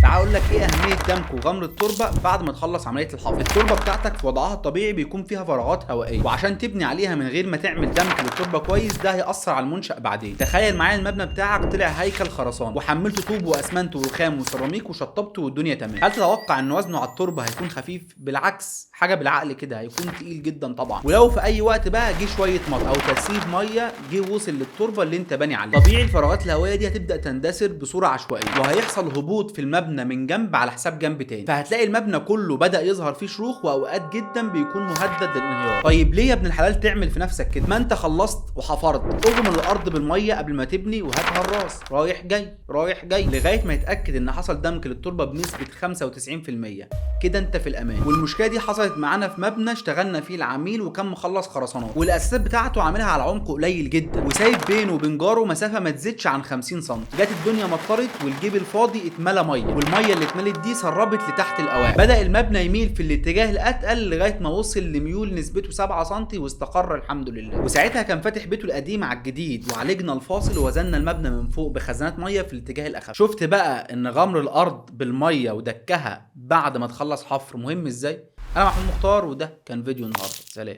تعال اقول لك ايه اهمية دمك وغمر التربة بعد ما تخلص عملية الحفر. التربة بتاعتك في وضعها الطبيعي بيكون فيها فراغات هوائية، وعشان تبني عليها من غير ما تعمل دمك للتربه كويس ده هيأثر على المنشأ بعدين. تخيل معايا المبنى بتاعك طلع هيكل خرسانه وحملته طوب واسمنت ورخام وسيراميك وشطبته والدنيا تمام. هل تتوقع ان وزنه على التربة هيكون خفيف؟ بالعكس، حاجة بالعقل كده هيكون تقيل جدا طبعا. ولو في اي وقت بقى جه شوية مطر او تسريب مية جه وصل للتربه اللي انت باني عليها، طبيعي الفراغات الهوائية دي هتبدا تندثر بصورة عشوائية، وهيحصل هبوط في المبنى من جنب على حساب جنب تاني، فهتلاقي المبنى كله بدا يظهر فيه شروخ، واوقات جدا بيكون مهدد للانهيار. طيب ليه يا ابن الحلال تعمل في نفسك كده؟ ما انت خلصت وحفرت، اغمر الارض بالمية قبل ما تبني وهات هراس رايح جاي رايح جاي لغاية ما يتاكد ان حصل دمك للتربه بنسبة 95%. كده انت في الامان. والمشكلة دي حصلت معانا في مبنى اشتغلنا فيه العميل وكان مخلص خرسانات، والاساسات بتاعته عاملها على عمق قليل جدا وسايب بينه وبين جاره مسافة ما تزيدش عن 50 سم. جت الدنيا مطرت والجيب الفاضي اتملى مية، والمية اللي اتملت دي سربت لتحت القواعد. بدا المبنى يميل في الاتجاه الاتقل لغاية ما وصل لميول نسبته 7 سم واستقر الحمد لله. وساعتها كان فاتح بيته القديم على الجديد، وعالجنا الفاصل ووزنا المبنى من فوق بخزانات مية في الاتجاه الاخف. شفت بقى ان غمر الارض بالمية ودكها بعد ما تخلص حفر مهم ازاي؟ انا محمود مختار وده كان فيديو النهارده. سلام.